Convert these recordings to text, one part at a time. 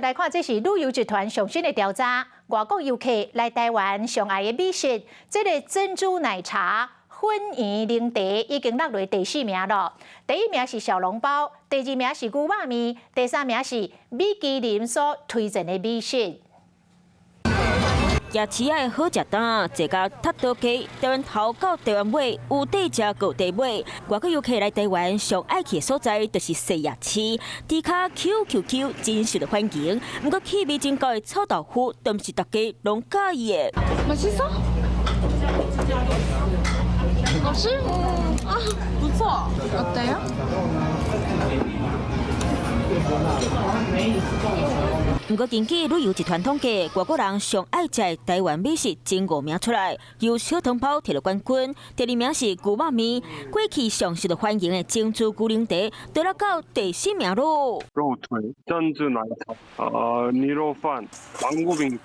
來看，這是旅遊集團上新的調查，外國遊客來台灣上愛的美食，這个珍珠奶茶、粉圓奶茶已經落來第四名了。第一名是小籠包，第二名是牛肉麵，第三名是米其林所推薦的美食。夜市仔的好食擔，坐甲踢倒街，台灣頭到台灣尾，有得食閣有得買。外國遊客來台灣上愛去的所在，就是踅夜市，豬跤 Q Q Q，真受著歡迎。毋過氣味真厚的臭豆腐，都毋是大家攏佮意的。맛있어？好吃？啊，不錯。어때요？毋過根據旅遊集團統計，外國人上愛食的台灣美食前五名出來，由小湯包提著冠軍，第二名是牛肉麵，過去上受著歡迎的珍珠龜奶茶，跌落到第四名囉。肉腿、珍珠奶茶、啊牛肉飯、芒果冰淇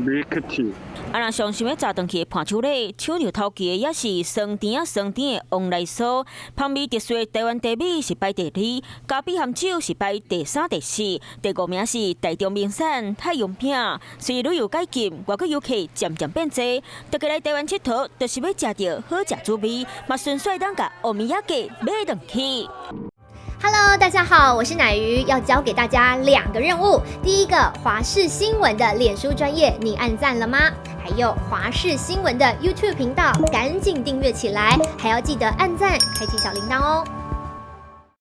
milk tea。啊，若上想欲炸轉去的伴手禮，搶著頭旗的也是酸甜仔酸甜的旺來酥，香味特殊的台灣茶米是排第二，咖啡含酒是排第三、第四，第五名是台中名產太陽餅。隨旅遊解禁，外國遊客漸漸變濟，大家來台灣𨑨迌，就是欲食著好食滋味，嘛順勢當共お土産買轉去。 Hello，大家好，我是奶魚，要交給大家兩個任務。第一個，華視新聞的臉書專頁，你按讚了嗎？還有華視新聞的 YouTube 頻道，趕緊訂閱起來，還要記得按讚，開啟小鈴鐺哦。